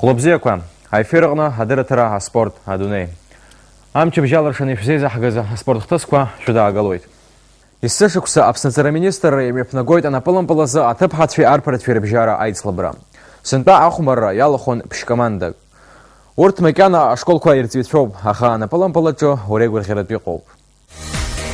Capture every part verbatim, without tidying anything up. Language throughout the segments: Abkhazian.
Хәлыбзиақәа, аефир аҟны адырраҭара аспорт адунеи. Амчыбжь алыршаны ишәзеизаҳгаз аспорт хҭысқәа шәыдаагалоит. Есышықәса Аԥсны аҵара аминистрра имҩаԥнагоит анапылампыл азы аҭыԥҳацәеи арԥарацәеи рыбжьара аицлабра. Сынтәа ахәмарра иалахәын ԥшь-командак. Урҭ макьана ашколқәа ирҵаҩцәоуп, аха анапылампыл аҿы уреигәырӷьаратә иҟоуп.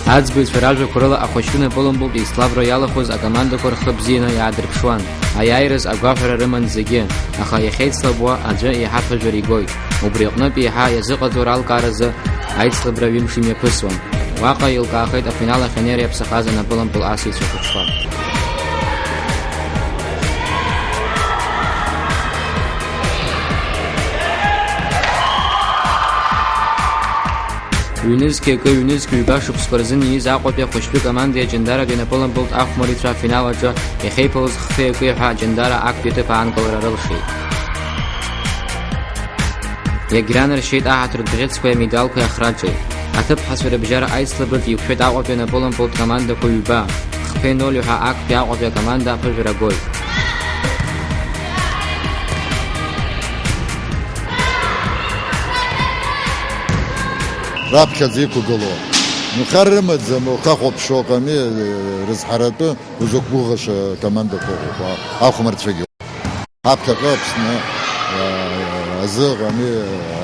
Аӡбаҩцәа ражәақәа рыла ахәыҷтәы напылампылтә еицлабра иалахәыз акомандақәа рхы бзианы иаадырԥшуан. Аиааираз агәаҳәара рыман зегьы, аха иахьеицлабуа аӡәы еиҳа аԥыжәара игоит. Убри аҟнытә еиҳа иазыҟаҵо ралкааразы аицлабра ҩымш имҩаԥысуан. Уаҟа еилкаахеит афинал ахь анеира иаԥсахаз анапылампыл асыҩцәа хәыҷқәа. Ҩнызқьи акы, ҩнызқь ҩба шықәсқәа рзын ииз Аҟәатәи ахәыҷтәы командеи аҷандаратәи анапылампылтә ахәмарицәа афинал аҿы иахьеиԥылоз хԥеи акы ҳәа аҷандара актәи аҭыԥ аанкылара рылшеит. Иагьранаршьеит аҳаҭыртә бӷьыцқәеи амедалқәеи ахраҿеи. Аҭыԥҳацәа рыбжьара аицлабраҿы иқәшәеит Аҟәатәи анапылампылтә командақәа ҩба, хԥеи ноль ҳәа актәи Аҟәатәи акоманда аԥыжәара гоит. Раԥхьаӡа иқәгылоу. Нхар рымаӡам, ухахәаԥшуа ҟами, рызҳаратәы узықәгәыӷыша командақәа ыҟоуп, ахәмарцәагьы. Аԥхьаҟа Аԥсны, а, азы ҟами,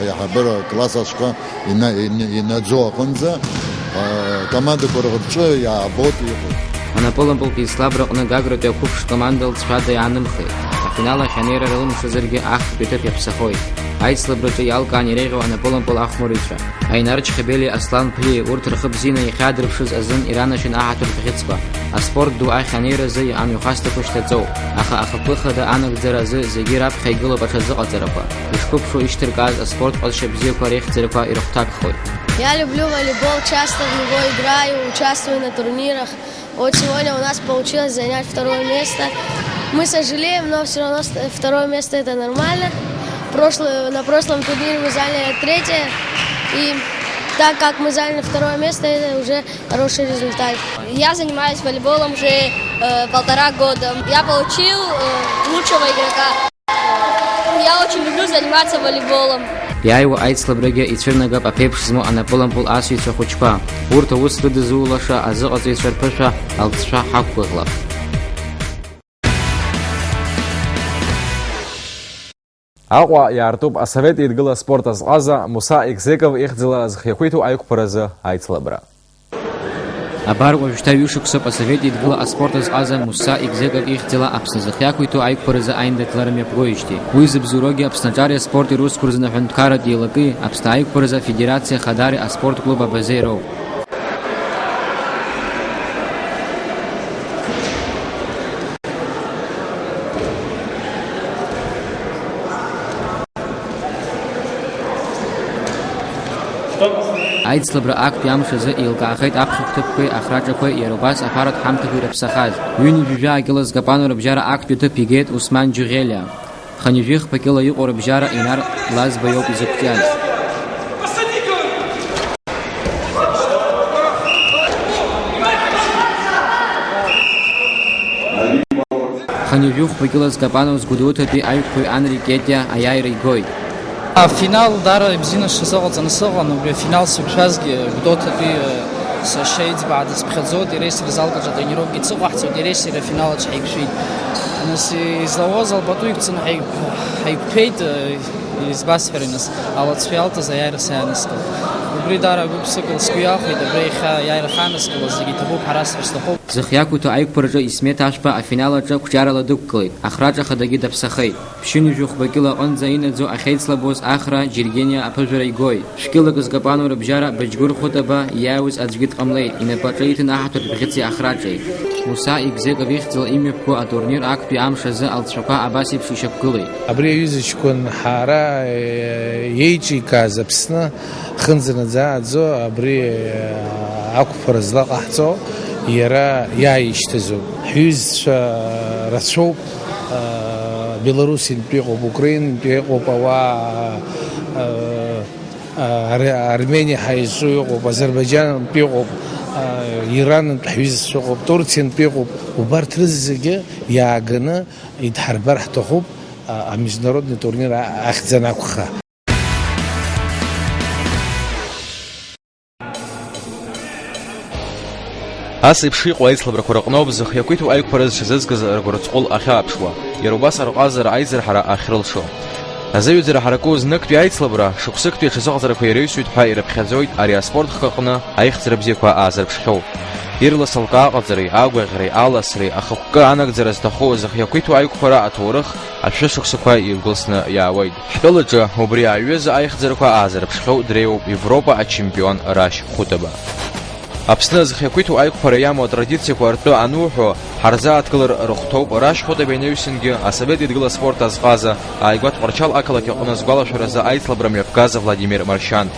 аиҳабыра класс ашҟа ина-, ина-, инаӡо аҟынӡа, а, командақәа рҿы иаабоит иҟоу. Анапылампылтә еицлабраҟны Гагратәи ақәыԥш команда лҵшәада иаанымхеит. Афинал ахь анеира рылымшазаргьы, ахԥатәи аҭыԥ иаԥсахоит. Аицлабраҿы иалкаан иреиӷьу анапылампыл ахәмарыҩцәа. Аинар Чхебели, Аслан Ԥлиа, урҭ рхы бзианы иахьаадырԥшыз азын иранашьан аҳаҭыртә бӷьыцқәа. Аспорт ду ахь анеиразы амҩахәасҭақәа шьҭаҵоуп, аха ахықәкы хада анагӡара азы зегьы раԥхьа игылоуп аҽазыҟаҵарақәа. Ишқәыԥшу ишьҭыркааз аспорт ҟазшьа бзиақәа реихьӡарақәа ирыхәҭакхоит. Я люблю волейбол, часто в него играю, участвую на турнирах. Вот сегодня у нас получилось занять второе место. Мы сожалеем, но всё равно ст-, второе место — это нормально. Прошлое, на прошлом турнире мы заняли третье, и так как мы заняли второе место, это уже хороший результат. Я занимаюсь волейболом уже, э, полтора года. Я получил, э, лучшего игрока. Я очень люблю заниматься волейболом. Иааиуа аицлабрагьы ицәырнагап аԥеиԥш змоу анапылампыл асыҩцәа хәыҷқәа. Урҭ аус рыдызулаша азыҟаҵаҩцәа рԥышәа алҵшәа ҳақәгәыӷлап. Аҟәа иаартуп Асовет Еидгыла аспорт азҟаза Муса Егзеков ихьӡала зхы иақәиҭу аиқәԥаразы аицлабра. Абар уажәшьҭа ҩышықәсоуп Асовет Еидгыла аспорт азҟаза Муса Егзеков ихьӡала Аԥсны зхы иақәиҭу аиқәԥаразы аиндаҭлара мҩаԥгоижьҭеи. Уи зыбзоуроугьы Аԥсны аҿари аспорти русқәа рзын аҳәынҭқарратә еилакеи, Аԥсны аиқәԥаразы афедерациеи ахадари аспорт клуб Абазеи роуп. Аицлабра актәи амш азы еилкаахеит аԥхьахә ҭыԥқәеи ахраҿақәеи, иара убас аԥаратә ҳамҭақәеи раԥсахаз. Ҩынҩажәи жәаа кило зкапано рыбжьара актәи аҭыԥ игеит Усман Џьуӷьелиа. Хынҩажәи хԥа кило иҟоу рыбжьара Инар Лазба иоуп изықәҿиаз. Хынҩажәи хәба кьыла зкапануаз Гәдоуҭатәи аҩқәԥаҩ Анри Кетиа аиааира игоит. Афинал даара ибзианы сшазыҟаҵаны сыҟан, убри афинал сықәшәазгьы Гәдоуҭатәи, э, сашьа иӡбаа дысԥхьаӡоит, иареи сара залкаҿ атренировкгьы ныҟаҳҵоит, иареи сара афинал аҿы ҳаиқәшәеит. Нас излауаз албатәы иқәҵаны ҳаиқә-, ҳаиқәԥеит, э, избасҳәари нас, алацәа иалҵыз аиааира саанаскылт. Убри даара агәыԥсыкала сгәы иахәеит, абра иахьа аиааира хаанаскылаз зегьы иҭабуп ҳәа расҳәар сҭахуп. Зхы иақәиҭу аиқәԥараҿы Исмеҭ Ашәба афинал аҿы қәҿиарала дықәгылеит, ахраҿа хадагьы даԥсахеит. Ԥшьынҩажәи хәба кьыла аҟынӡа инаӡо ахьеицлабуаз Ахра Џьергениа аԥыжәара игоит. Шәкьылак зкапануа рыбжьара Быџьгәыр Хәытаба иааиуаз аӡәгьы дҟамлеит, инапаҿы иҭан аҳаҭыртә бӷьыци ахраҿеи. Муса Егзеков ихьӡала имҩаԥго атурнир актәи амш азы алҵшәақәа абас еиԥш ишьақәгылеит. Абри аҩыза ҷкәын ҳара, э, иеиҿикааз Аԥсны хынӡанаӡааӡо абри, э, ақәԥара злаҟаҳҵо иара иааишьҭызоуп. Ҳҩызцәа рацәоуп, э, Белоруссиантәи ыҟоуп, Украинантәи ыҟоуп, ауаа, э, Ар-, Армениа ҳәа изҿу ыҟоуп, Азербаиџьантәи ыҟоуп, а, Иранынтә ҳҩызцәа ыҟоуп, Турциантәи ыҟоуп. Убарҭ рызегьы иааганы идҳарбар ҳҭахуп. А, а международный турнир а-, ахьӡ анакәха. Ас еиԥш иҟоу аицлабрақәа рыҟноуп зхы иақәиҭу аиқәԥара зҽазызкыз ргәырҵҟәыл ахьааԥшуа, иара убас арҟазара аизырҳара ахьрылшо. Азыҩаӡара ҳараку знытәи аицлабра, шықәсыктәи аҽазыҟаҵарақәа иреиҩсуеит ҳәа ирыԥхьаӡоит ари аспорт хкы аҟны аихьӡара бзиақәа аазырԥшхьоу. Ирлас алкаа аҟаҵареи, агәаӷьреи, аласреи, ахықәкы анагӡара зҭаху зхы иақәиҭу аиқәԥара аҭоурых ашәышықәсақәа иргәылсны иаауеит. Ҳтәылаҿы убри аҩыза аихьӡарақәа аазырԥшхьоу дреиуоуп Европа ачемпион Рашь Хәытаба. Аԥсны зхы иақәиҭу аиқәԥара иамоу атрадициақәа ртәы ануҳәо, ҳарзааҭгылар рыхәҭоуп Рашь Хәытаба инаҩсангьы асовет еидгыла аспорт азҟаза, ааигәа Тҟәарчал ақалақь аҟны згәалашәаразы аицлабра мҩаԥгаз Владимир Маршьан.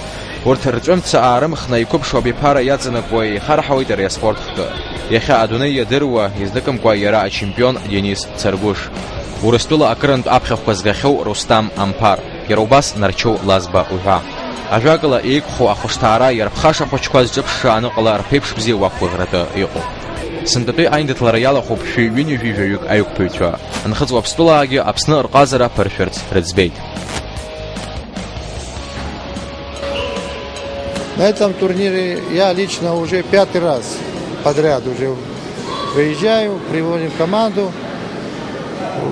Урҭ рҵәымца аарымхны иқәыԥшу абиԥара иаҵанакуа еихарҳауеит ари аспорт хкы. Иахьа адунеи иадыруа, изныкымкәа иара ачемпион Денис Царгәыш. Урыстәыла акырынтә аԥхьахәқәа згахьоу Рустам Амԥар, иара убас Нарчоу Лазба уҳәа. Ажәакала, еиқәхо ахәышҭаара иарԥхаша ахәыҷқәа зҿыԥшша аныҟала рԥеиԥш бзиа уақәгәыӷратәы иҟоуп. Сынтәатәи аиндаҭлара иалахәуп шәи ҩынҩажәи жәаҩык аиқәԥаҩцәа. Нхыҵ Уаԥстәылаагьы Аԥсны рҟазара ԥыршәырц рыӡбеит. На этом турнире я лично уже пятый раз подряд уже выезжаю, приводим команду.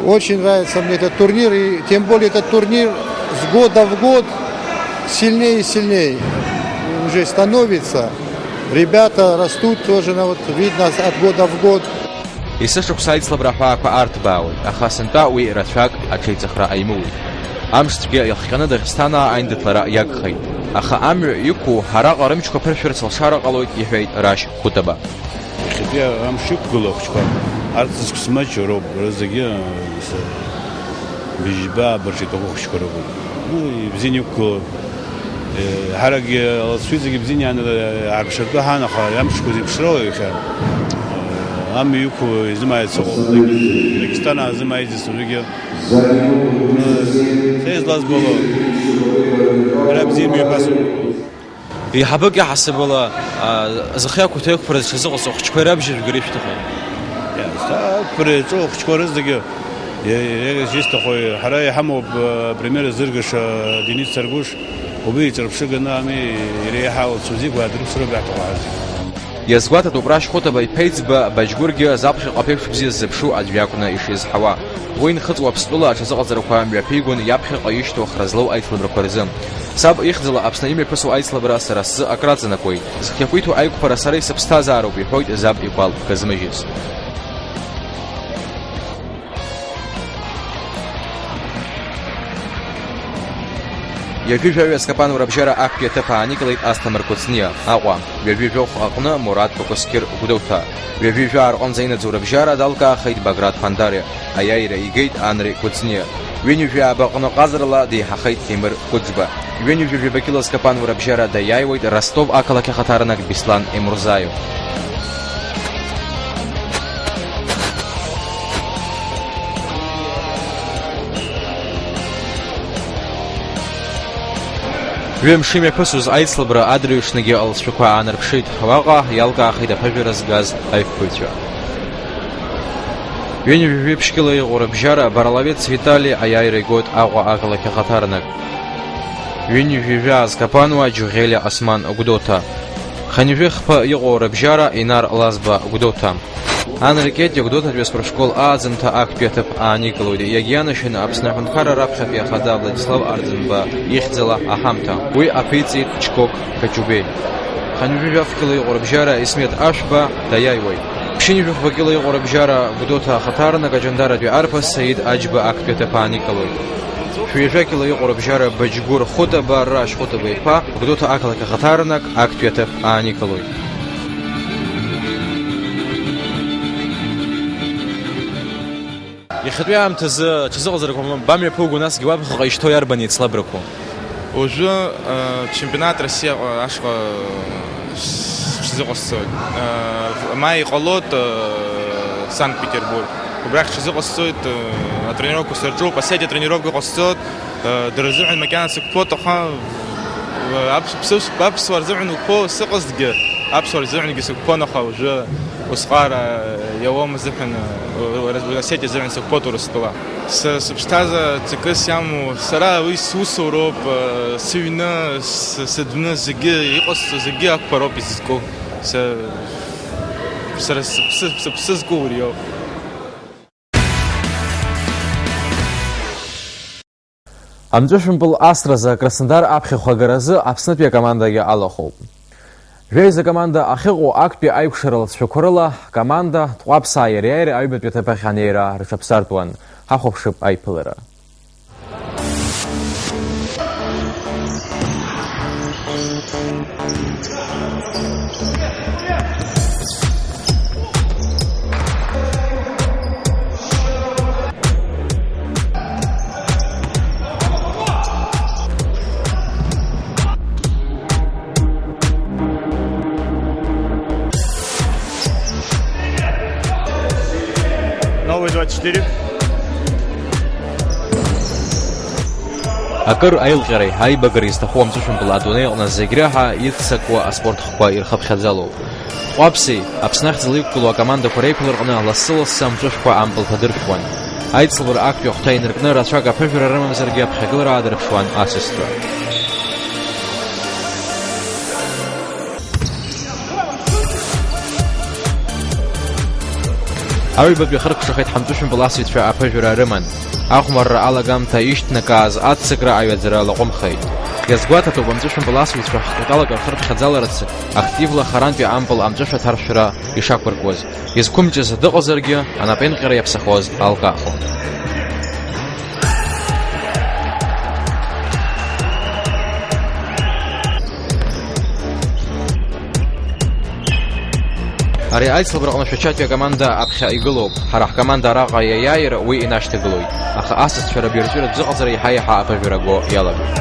Очень нравится мне этот турнир, и тем более этот турнир с года в год сильнее и сильнее уже становится. Ребята растут тоже, на, вот, видно, от года в год. Есышықәса аицлабра аҳәаақәа арҭбаауеит, аха сынтәа уи рацәак аҽеиҵыхра аимоуит. Амшцәгьа иахҟьаны Дагестанаа аиндаҭлара иагхеит, аха амҩа иқәу араҟа рымчқәа ԥыршәырц лшара ҟалоит, иҳәеит Рашь Хәытаба. Иахьатәи амш иқәгылоу ахәыҷқәа, арҭ зқәс маҷу роуп, уара зегьы, э, быжьба абыржә иҭаху ахәыҷқәа роуп. Ну, ибзианы иқәгылоу. Ҳарагьы алҵшәа зегьы бзианы иааны аарԥшыртәы ҳан, аха амшқәа зеиԥшроу иахьа. Амҩа иқәу изымааиц ыҟоуп. Дагестан аазымааиӡеит уажәыгьы. Са излазбало, ҳара бзиа мҩаԥасуп. Еиҳабык иаҳасабала, а, зхы иақәиҭу аиқәԥара зҽазыҟаҵо ахәыҷқәа ирабжьажәгара ишәҭаху? Иа, зҭа-, ақәԥара иаҿу ахәыҷқәа рызегьы, иа-, иа-, ишәҭаху, ҳара иҳамоуп, а, апремиер зыргаша Денис Царгәыш. Убри иҿырԥшыганы ами, иреиҳау цузик уа дрыԥсроуп иаҳҭаху ҳарҭ. Иазгәаҭатәуп Рашь Хәытаба иԥеиӡба Баџьгәыргьы заԥхьаҟа аԥеиԥш бзиа ззыԥшу аӡә иакәны ишизҳауа. Уи Нхыҵ Уаԥстәыла аҽазыҟаҵарақәа мҩаԥигон иаԥхьаҟа ишьҭоу хра злоу аицлабрақәа рзы. Саб ихьӡала Аԥсны имҩаԥысуа аицлабра сара сзы акраҵанакуеит. Зхы иақәиҭу аиқәԥара сара исыԥсҭазаароуп, иҳәоит заб игәалԥ казмыжьыз. Ҩажәи жәаҩа аскапан урабжьара актәи аҭыԥ ааникылеит Асҭамыр Кәыҵниа, Аҟәа, ҩажәи жәохә аҟны Мураҭ Кәакәасқьыр, Гәдоуҭа, ҩажәи жәаа рҟынӡа инаӡоу рыбжьара далкаахеит Баграт Ԥандариа, аиааира игеит Анри Кәыҵниа, ҩынҩажәи ааба аҟны ҟазарала деиҳахеит Ҭемыр Кәыџба, ҩынҩажәи жәаба кьыла аскапан урабжьара даиааиуеит Ростов ақалақь ахаҭарнак Беслан Емурзаев. Ҩымш имҩаԥысуаз аицлабра адырҩаҽныгьы алҵшәақәа аанарԥшит, уаҟа иалкаахеит аԥыжәара згаз аиқәԥаҩцәа. Ҩынҩажәи жәиԥшь кьыла иҟоу рыбжьара Бараловец Витали аиааира игоит Аҟәа ақалақь ахаҭарнак. Ҩынҩажәи жәаа зкапануа Џьуӷьелиа Осман Гәдоуҭа. Хынҩажәи хԥа иҟоу рыбжьара Инар Лазба Гәдоуҭа. Анри Кьетиа Гәдоуҭатәи аспортшкол ааӡамҭа актәи аҭыԥ ааникылоит, иагьианашьаны Аԥсны Аҳәынҭқарра раԥхьатәи ахада Владислав Арӡынба ихьӡала аҳамҭа. Уи аԥиҵеит Чкок Качубеи. Хынҩажәи жәаф кьыла иҟоу рыбжьара Исмет Ашәба даиааиуеит. Ԥшьынҩажәи хәба кьыла иҟоу рыбжьара Гәдоуҭа ахаҭарнак Аҷандаратәи арԥыс Саид Аџьба актәи аҭыԥ ааникылоит. Шәи жәа кьыла иҟоу рыбжьара Баџьгәыр Хәытаба Рашь Хәытаба иԥа Гәдоуҭа ақалақь ахаҭарнак актәи аҭыԥ ааникылоит. Иахьатәи аамҭазы аҽазыҟаҵарақәа бамҩаԥуго, насгьы уаԥхьаҟа ишьҭоу иарбан еицлабрақәоу? Уажәы, э, чемпионат Россиа ашҟа сҽазыҟасҵоит. Э, ма иҟалоит, э, Санкт-Петербург. Убрахь сҽазыҟасҵоит, э, атренировка сырҿуп, Осетиа атренировка ҟасҵоит, э, дара рзыҳәан макьана сықәԥоит, аха, э, аԥс-, ԥсыԥ-, аԥсуаа рзыҳәан уқәԥо сыҟазҭгьы, аԥсуаа рзыҳәангьы сықәԥон, аха уажәы Усҟара иауам азыҳәан, уи Осетиа азыҳәан сықәԥоит Урыстәыла. Са сыԥсҭазаара ҵакыс иамоу, сара уи сусуроуп, сыҩны, с-, сыдәны зегьы иҟасҵо зегьы ақәԥароуп изызку. Са, сара сыԥсы, сыԥсы зку убриоуп. Амҵәышәымпыл асразы Краснодар аԥхьахә агаразы Аԥснытәи акомандагьы алахәуп. Жәеиза команда ахьыҟоу актәи аикәшара лҵшәақәа рыла, команда Тҟәаԥсаа иареи иареи аҩбатәи аҭыԥ ахь анеира рҽаԥсартәуан. Ҳахәаԥшып аиԥылара. Новый двадцать четыре. Акыр аилҟьареи аибагареи зҭаху амҵәышәымпыл адунеи аҟны зегь раҳа иццакуа аспорт хкқәа ирхыԥхьаӡалоуп. Тҟәаԥсеи Аԥсны ахьӡала иқәгылоу акомандақәа реиԥылараҟны лассы-лассы амҵәышәқәа ампылқәа дыршәуан. Аицлабра актәи ахәҭа инаркны рацәак аԥыжәара рымамзаргьы аԥхьагылара аадырԥшуан асасцәа. Аҩбатәи ахыркәшахеит ҳамҵәышәымпыл асыҩцәа аԥыжәара рыман. Ахәмарра алагамҭа ишьҭнакааз аццакра аҩаӡара лаҟәымхеит. Иазгәаҭатәуп, амҵәышәымпыл асыҩцәа ҳкәталак рхырԥхьаӡаларц активла харантәи ампыл амҵәышә аҭаршәра ишақәыркуаз. Изқәымҷыз дыҟазаргьы, анапеинҟьара иаԥсахоз алкаахон. Ари аицлабраҟны Шәачатәи акоманда аԥхьа игылоуп. Ҳара ҳкоманда араҟа иаиааир, уи инашьҭагылоит. Аха асасцәа рыбаҩрҵәыратә зыҟаҵара еиҳа-еиҳа аԥыжәара го иалагоит.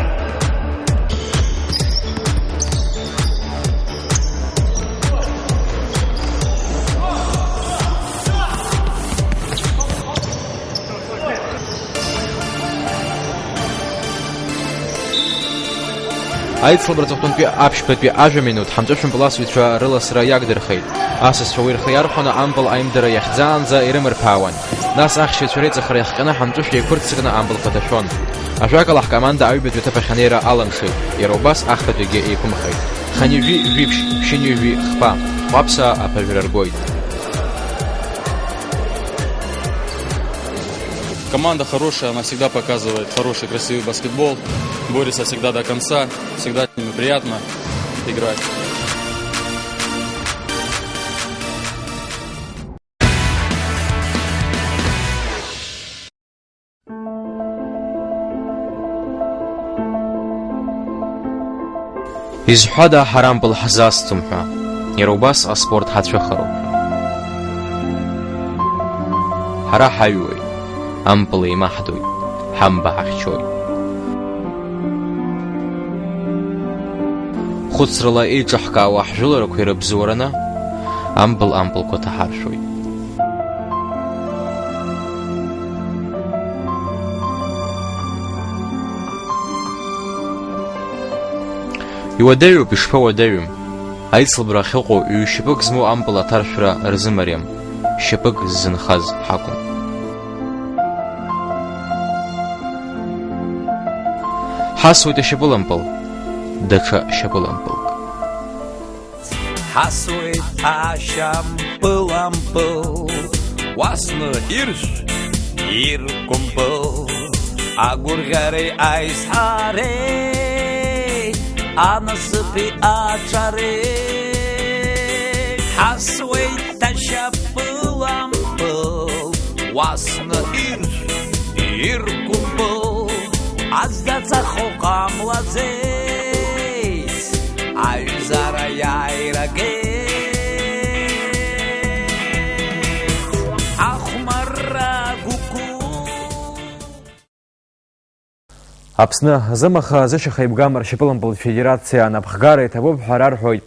Аицлабра аҵыхәтәантәи аԥшьбатәи ажәа минуҭ ҳамҵәышәымпыл асыҩцәа рыласра иагдырхеит. Асасцәа уи рхы иархәаны ампыл аимдара иахьӡаанӡа ирымырԥаауан. Нас ахьшьцәа реиҵыхра иахҟьаны ҳамҵәышә еиқәырццакны ампылқәа ҭашәон. Ажәакала, ҳкоманда аҩбатәи аҭыԥ ахь анеира алымшеит. Иара убас ахԥатәигьы еиқәымхеит. Хынҩажәи жәиԥшь, ԥшьынҩажәи хԥа. Ҟәаԥсаа аԥыжәара ргоит. Команда хорошая, она всегда показывает хороший, красивый баскетбол, борется всегда до конца, всегда с ними приятно играть. Изҳәада ҳара ампыл ҳзасӡом ҳәа, иара убас аспорт ҳацәыхароуп. Ҳара ҳаҩуеит, ампыл еимаҳдоит, ҳамба ҳахьчоит. Хәыцрала еиҿаҳкаауа ҳжәыларақәа ирыбзоураны, ампыл ампылқәа ҭаҳаршәоит. Иуадаҩуп, ишԥауадаҩым? Аицлабра ахьыҟоу ҩ-шьапык змоу ампыл аҭаршәра рзымариам, шьапык ззынхаз ҳакәым. Ҳасуеит ашьапылампыл, даҽа шьапылампылк. Ҳасуеит ашьампылампыл, уасны иршә, иркәымпыл, агәырӷьареи аизҳареи, анасыԥи аҿареи. Ҳасуеит ашьапылампыл, уасны иршә, иркәымпыл, аздаҵахо ҟамлаӡеит. Аҩызара иааирагеит. Ахәмарра гәыку. Аԥсны зымаха зышьаха ибгам ршьапылампылтә федерациа анапхгара иҭабуп ҳәа рарҳәоит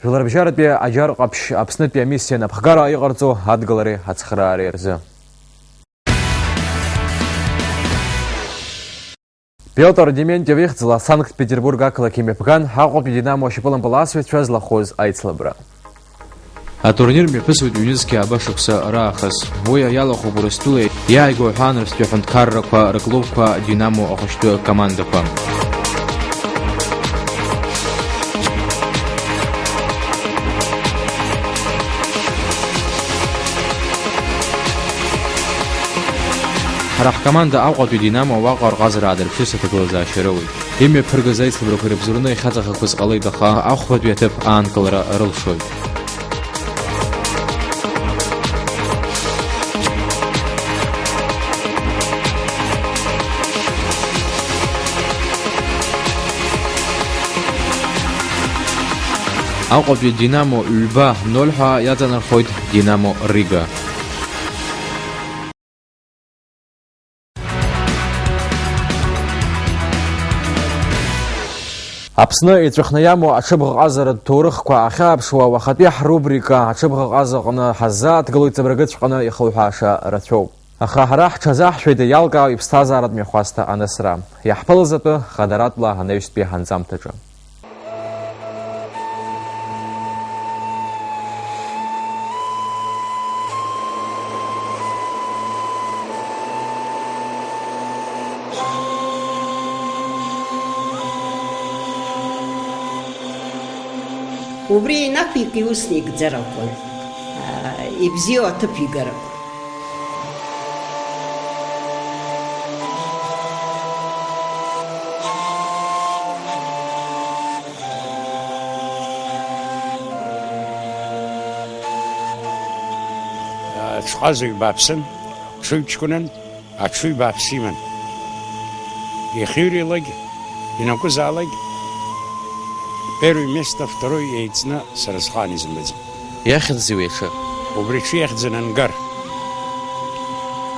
Жәларбжьаратәи аџьар ҟаԥшь Аԥснытәи амиссиа анапхгара иҟарҵо адгылареи ацхыраареи рзы. Пиотр Дементиев ихьӡала Санкт-Петербург ақалақь имҩаԥган Аҟәатәи Динамо ашьапылампыл асҩцәа злахәыз аицлабра. Атурнир мҩаԥысуеит ҩнызқьи ааба шықәса раахыс. Уи иалахәуп Урыстәылеи иааигәоу аҳәаанырцәтәи аҳәынҭқаррақәа рыклубқәа Динамо ахәышәтәы командақәа. Ҳара ҳкоманда Аҟәатәи Динамо уаҟа рҟазара аадырԥшыс аҭагылазаашьа роуеит. Имҩаԥыргаз аицлабрақәа ирыбзоураны иахьаҵахақәаз ҟалеит, аха ахәбатәи аҭыԥ аанкылара рылшоит. Аҟәатәи Динамо ҩба ноль ҳәа иаҵанархоит Динамо Рига. Аԥсны иҵәахны иамоу аҽыбӷаҟазаратә ҭоурыхқәа ахьааԥшуа, уахатәи ҳрубрика аҽыбӷаҟазаҟны ҳаззааҭгылоит ҵабыргыҵәҟьаны ихылҳәааша рацәоуп. Аха ҳара ҳҽазаҳшәеит иалкаау иԥсҭазааратә мҩахәасҭа анысра. Иаҳԥылаз атәы хадаратәла анаҩстәи ҳанҵамҭаҿы. Убри инақәик иусны икӡарақәан, аа, ибзиоу аҭыԥ игарақәа. Аҽҟазаҩ бааԥсын, ҽыҩ ҷкәынан, аҽыҩ бааԥс иман. Ихьыҩрилак, ианакәызаалак, первое место, второе еицны сара схаан изымбаӡеит. Иахьӡ-ҩы иҽы? Убри иҽы иахьӡын Ангар.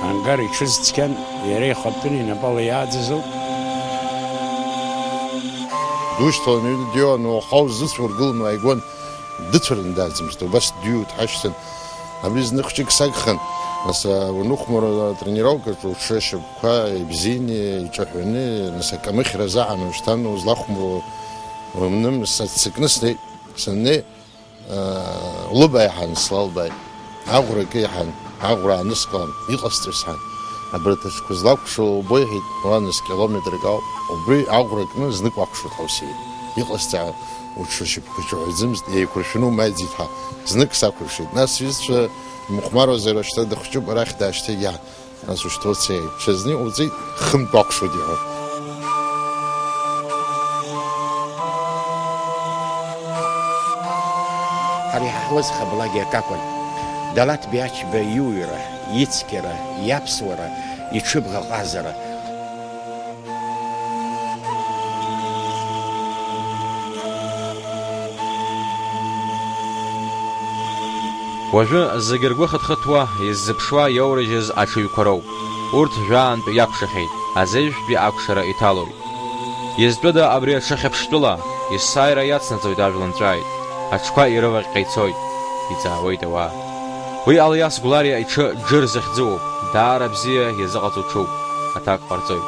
Ангар иҽыз цқьан, иара ихатәын, инапала иааӡаз ауп. Душьҭалан, ҩны диуан, уаха узыцәургыланы ааигәан, дыцәараны дааӡамызт, убас дыҩуа дҳашьҭан. Абри зны хәҷык сагхан, нас, а, уанухәмар, атренировкаҿы уҽы ашьапқәа ибзианы, иҿаҳәаны, нас, акамыхьра азаҳан, уажәшьҭан узлахәмаруа уаным, саццакны снеит. Саннеи, Лыба иҳан слалбааит. Аӷәра акы иҳан, аӷәра ааныскылан, иҟасҵои сҳәан. Абарҭ аҽқәа злакәшо убо, иҳәеит, уа нас километрак ауп. Убри аӷәра кны знык уакәшоит ҳәа усеит. Иҟасҵа, уҽы шьапқәа ҿаҳәаӡымызт, еиқәыршәаны умааиӡеит ҳәа. Знык сакәыршеит. Нас сҩызцәа имыхәмаруазар, уашьҭа дыхәҷуп, арахь даашьҭы иаҳ-, Нас ушьҭоуцеи, ҽазны иҟауҵеит, хынтә акәшоит, иҳәон. Ҳара иҳаҳауаз хаблагьы акакәын. Далаҭ Биачба иуҩра, ицқьара, иаԥсуара, иҽыбӷаҟазара. Уажәы зегьы ргәы хыҭхыҭуа, иззыԥшуа иоурыжьыз аҽыҩқәа роуп. Урҭ жәаантә иакәшахьеит, азеижәтәи акәшара иҭалоит. Изтәыда абри аҽы Хьаԥштәыла? Есааира иацнаҵоит ажәла нҵәааит, аҽқәа ирываҟьҟьа ицоит, иҵаауеит ауаа. Уи Алиас Гәлариа иҽы Џыр захьӡуп, даара бзиа иазыҟаҵоу ҽуп, аҭак ҟарҵоит.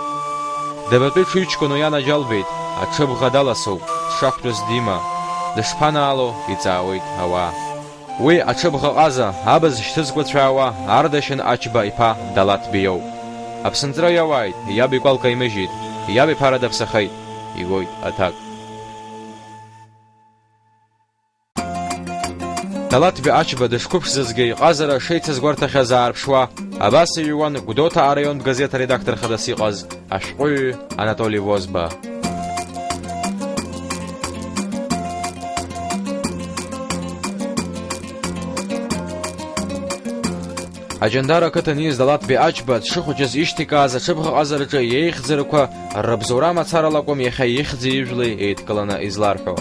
Дабатәи ҽыҩҷкәыну ианаџьалбеит, аҽыбӷа даласоуп, дшақәтәаз дима, дышԥанаало, иҵаауеит ауаа. Уи аҽыбӷаҟаза, абз шьҭызкуа цәаауа, Ардашьын Ачба иԥа Далаҭ Биоуп. Аԥсынҵра иауааит, иаб икәалка имыжьит, иаб иԥара даԥсахеит, игоит аҭак. Далаҭ Биачба дышқәыԥшӡазгьы иҟазара шеицызгәарҭахьаз аарԥшуа, абас иҩуан Гәдоуҭа араионтә газеҭ аредактор хадас иҟаз ашәҟәыҩҩы Анатоли Возба. Аҷандара ақыҭан ииз Далаҭ Биачба дшыхәыҷыз ишьҭикааз аҽыбӷаҟазараҿы иеихьӡарақәа рыбзоура мацарала акәым, иахьа ихьӡи ижәлеи еидкыланы изларҳәо.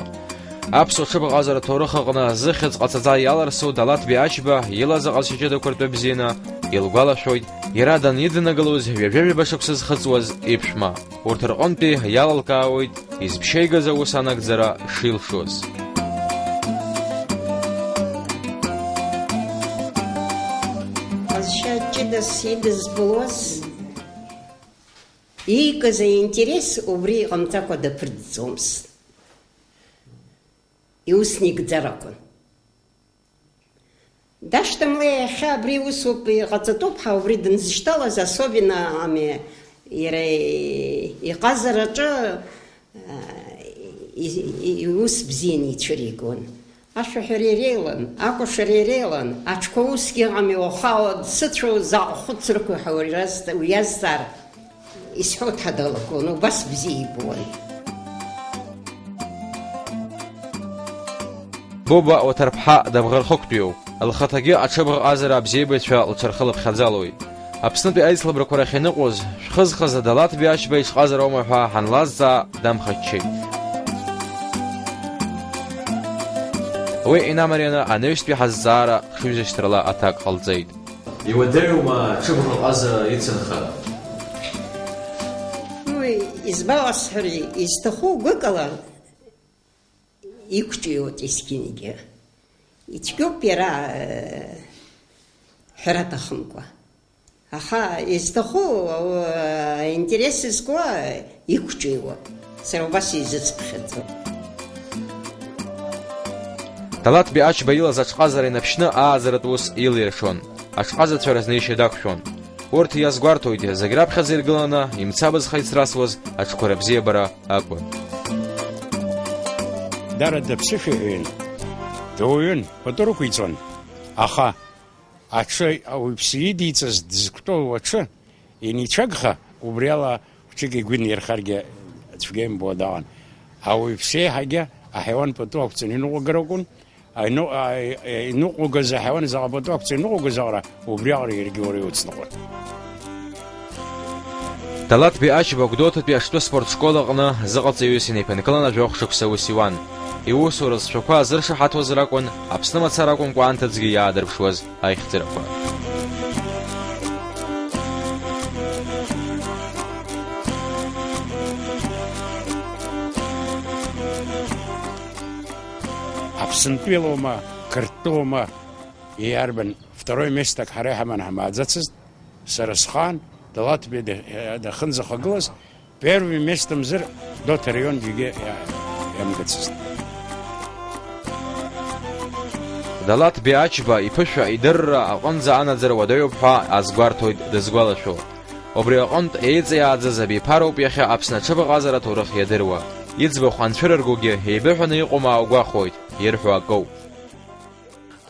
Аԥсуа ҽыбӷаҟазаратә ҭоурых аҟны зыхьӡ ҟаҵаӡа иаларсу Далаҭ Биачба илаз аҟазшьа ҷыдақәа ртәы бзианы илгәалашәоит, иара даниднагалоз ҩажәа-ҩба шықәса зхыҵуаз иԥшәма. Урҭ рҟынтәи иалалкаауеит изԥшьеигаз аус анагӡара шилшоз. Ҟазшьа ҷыдас идызбылуаз, иикыз аинтерес убри иҟамҵакәа даԥырҵӡомызт. Иусны икӡар акәын. Дашьҭамлеи иахьа абри усоуп, иҟаҵатәуп ҳәа убри дынзышьҭалаз, особенно ами, иара иҟазараҿы, а, и-, и-, иус бзианы ицәыригон. Ашәаҳәара иреилан, акәашара иреилан, аҽқәа усгьы ыҟами, уаха дсыцәоу заҟа хәыцрақәоу ҳәа уи раз-, уиазҵаар, исҳәо дҳадалагон, убас бзиа ибон. Буба Оҭарԥҳа Дамӷархықәтәиоуп. Лхаҭагьы аҽыбӷаҟазара абзиабаҩцәа лҽырхылыԥхьаӡалоит. Аԥснытәи аицлабрақәа рахь ианыҟәоз, шәхызхыз Далаҭ Биашьба иҽҟазароума ҳәа ҳанлазҵаа, дамхаччеит. Уи инамарианы анаҩстәи ҳазҵаара хшыҩзышьҭрала аҭак ҟалҵеит. Иуадаҩума аҽыбӷаҟазара ицынхара? Уи, избауасҳәари, изҭаху гәыкала иқәҿиоит есқьынгьы. Ицәгьоуп иара, э, ҳәара аҭахымкәа. Аха изҭаху, э, аинтерес зкуа иқәҿиоуп. Сара убас изыцыԥхьаӡо. Далаҭ Биачба илаз аҽҟазара инаԥшьны ааӡаратә ус илиршон. Аҽҟазацәа разнеишьа дақәшәон. Урҭ иазгәарҭоит, зегь раԥхьаӡа иргыланы имцабзха ицрасуаз аҽқәа рыбзиабара акәын. Дара дыԥсышәаҳәаҩын, дуаҩын, пату рықәиҵон, аха аҽы ауаҩԥсы идиҵаз дызқәтәоу аҽы ианицәагха, убриала хәыҷык игәы инирхаргьы цәгьа имбо даан. Ауаҩԥсы еиҳагьы аҳаиуан пату ақәҵаны иныҟәгар акәын, Аино-, аи-, аи-, иныҟәгаз аҳаиуан заҟа пату ақәҵа иныҟәгаз аҟара, убриаҟара иаргьы уара иуцныҟәон. Далаҭ Биачба Гәдоуҭатәи аҽтәы спорт школ аҟны зыҟаҵаҩыс инеиԥынкылан ажәохә шықәса ус иуан. Иусура зцәақәа азыршаҳаҭуазар акәын, Аԥсны мацара акәымкәа анҭыҵгьы иаадырԥшуаз аихьӡарақәа. Аԥсынтәылоума, Қырҭтәылоума, иарбан второй местак ҳара иҳаман ҳамааӡацызт, сара схаан, Далаҭбеи дахьынӡахагылаз, первый местамзар Гәдоуҭа араион џьаргьы иа-, иамгацызт. Далаҭ Биачба иԥышәа идырра аҟынӡа анаӡара уадаҩуп ҳәа азгәарҭоит дызгәалашәо. Убри аҟынтә еиҵеиааӡаз абиԥароуп иахьа Аԥсны аҽыбӷаҟазара аҭоурых иадыруа. Иӡбахә анцәырыргогьы еибыҳәаны иҟоума ааугәахәоит, ирҳәо акоуп.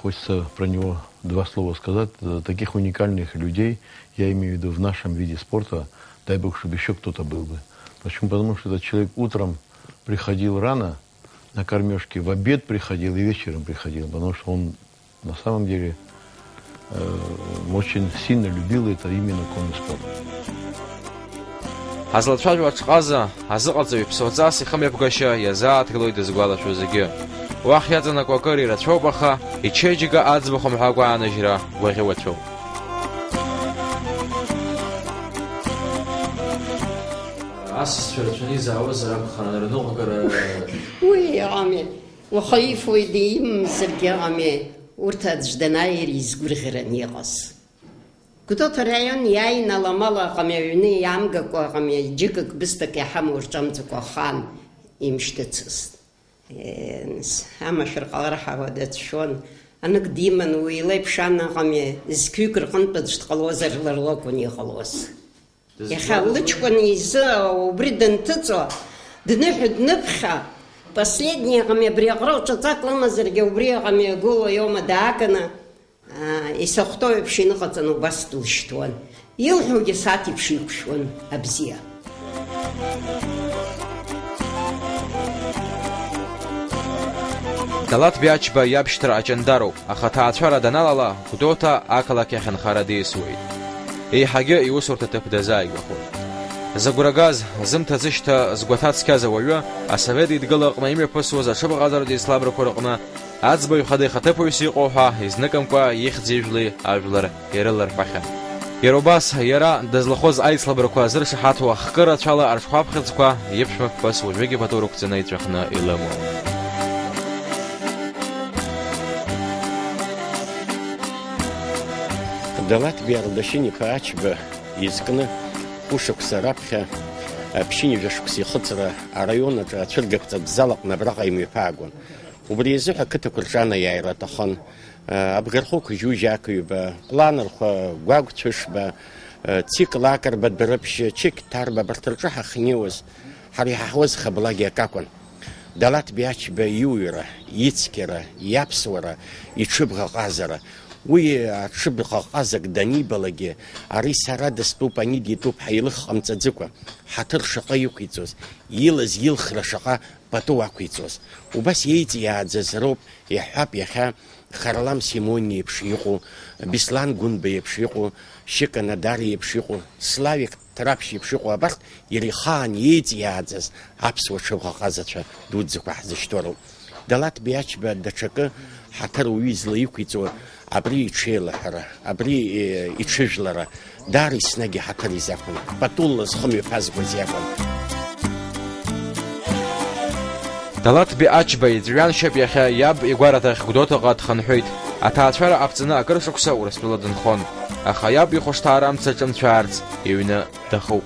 Хочется про него два слова сказать. Э, таких уникальных людей, я имею в виду в нашем виде спорта, дай бог, чтобы ещё кто-то был бы. Почему? Потому что этот человек утром приходил рано на кормёжке, в обед приходил и вечером приходил, потому что он на самом деле, э, очень сильно любил это именно конный спорт. Ҳазлацәажәо аҽҟаза, азыҟаҵаҩ ԥсуаҵас ихымҩаԥгашьа иазааҭгылоит дызгәалашәо зегьы. Уахь иаҵанакуа акыр ирацәоуп, аха ичеиџьыка аӡбахә мҳәакәа ааныжьра гәаӷьуацәоуп. Асасцәа рацәаны изаауазар акәхарын рныҟәгара. Уи иҟами, уаха ифои димамзаргьы ыҟами, урҭ аӡә данааир изгәырӷьараны иҟаз. Гәдоуҭа араион иааины аламала аҟами, аҩны иаамгакәа аҟами, џьыкак бысҭак иҳамоу рҿамӡакәа ахаан имышьҭыцызт. Е, нас, амашәыр ҟалар ҳәа уа дацәшәон. Анык диман, уи илеиԥш ан аҟами, зқьҩык рҟынтә аӡә дҟалозар, лара лакәын иҟалоз. Иахьа лыҷкәын изы убри дынҭыҵуа, дныҳәа-дныԥхьа, последни аҟами, абри аҟра уҿаҵак лымазаргьы, убри аҟами, агәыла иоума дааганы, аа, исахәҭоу еиԥш иныҟаҵаны убас дылшьҭуан. Илҳәогьы асааҭ еиԥш иқәшәон, абзиа. Далаҭ Биачба иабшьҭра аҷандароуп, аха аҭаацәара даналала, Гәдоуҭа ақалақь ахь анхара диасуеит. Еиҳагьы иусурҭа ҭыԥ дазааигәахоит. Зыгәра газ, зымҭа зышьҭа згәаҭа цқьаз ауаҩы, Асовет Еидгыла аҟны имҩаԥысуаз аҽыбӷаҟазаратә еицлабрақәа рыҟны аӡбаҩ хада ихаҭыԥуаҩыс иҟоу ҳәа изныкымкәа ихьӡи ижәлеи ажәлар ирыларҳәахьан. Иара убас, иара дызлахәыз аицлабрақәа зыршаҳаҭу ахкы рацәала арҽхәаԥхьыӡқәа иԥшәма ԥҳәыс уажәыгьы пату рықәҵаны иҵәахны илымоуп. Далаҭ Биардашьын-иԥа Ачба изкны хәышықәса раԥхьа, ԥшьынҩажәа шықәса ихыҵра араион аҿы ацәыргақәҵатә зал аҟны абраҟа имҩаԥаагон. Убри азыҳәа ақыҭақәа рҿы анаиааира аҭахын. Абгархәқәа жьужьак ҩба, Ҟәланырхәа, Гәагә Цәышба, Цик Лакрба, Дәрыԥшь, Чықь Ҭарба, абарҭ рҿы ҳахьнеиуаз, ҳара иҳаҳауаз хаблагьы акакәын. Далаҭ Биачба иуҩра, ицқьара, иаԥсуара, иҽыбӷаҟазара. Уи аҽыбӷаҟазак данибалагьы, ари сара дыстәуп, ани дитәуп ҳәа илых ҟамҵаӡыкәа, ҳаҭыр шаҟа иқәиҵоз, илаз илхра шаҟа пату ақәиҵоз. Убас еиҵиааӡаз роуп, иаҳҳәап, иахьа Харлам Симони еиԥш иҟоу, Беслан Гәынба еиԥш иҟоу, Шьыка Надар еиԥш иҟоу, Славик Ҭраԥшь еиԥш иҟоу абарҭ иара ихаан еиҵиааӡаз аԥсуа ҽыбӷаҟазацәа дуӡӡақәа ҳзышьҭоу роуп. Далаҭ Биачба даҽакы ҳаҭыр уаҩы излаиқәиҵо абри иҽеилаҳәара, абри, е, иҽыжәлара, даара еснагь иҳаҭыр изақәын, патулла зхы мҩаԥазгоз иакәын. Далаҭ Биачба иҵәҩаншьап иахьа иаб игәараҭахь Гәдоуҭаҟа дхынҳәит. Аҭаацәара ҟаԥҵаны акыр шықәса Урыстәыла дынхон. Аха иаб ихәышҭаара амца ҿымцәаарц иҩны дахуп.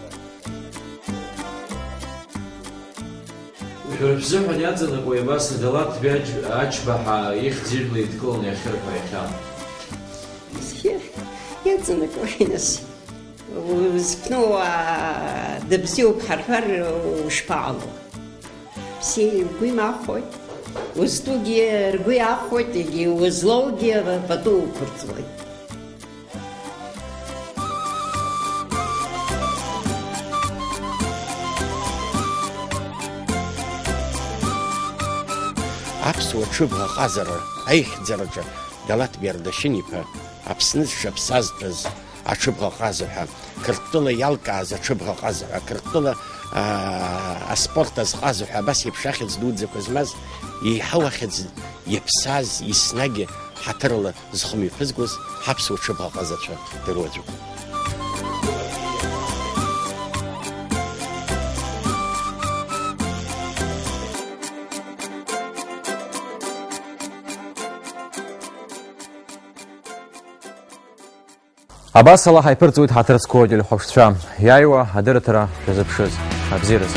Шәара шәзыҳәан иаҵанакуеи абас Далаҭ Биач-, Ачба ҳәа ихьӡ ижәла идкыланы иахьырҳәо иахьа? Иаҵанакуеи, нас? Узԥну, аа, дыбзиоуп ҳарҳәар, ушԥаҟало? Бзиа игәы имахоит. Узтәугьы ргәы иахоит, егьи узлоугьы пату уқәырҵоит. Аԥсуа ҽыбӷа ҟазара аихьӡараҿы Далаҭ Бердашьын-иԥа Аԥсны зҽаԥсазтәыз аҽыбӷа ҟаза ҳәа, Қырҭтәыла иалкааз аҽыбӷа ҟаза ҳәа, Қырҭтәыла, аа, аспорт азҟаза ҳәа, абас еиԥш ахьӡ дуӡӡақәа змаз, еиҳау ахьӡ иаԥсаз, еснагь ҳаҭырла зхы мҩаԥызгоз ҳаԥсуа ҽыбӷа ҟазацәа дыруаӡәуп. Абасала ҳаиԥырҵуеит ҳаҭыр зқәу ателехәаԥшцәа. Иааиуа адырраҭара шәазыԥшыз. Абзиараз.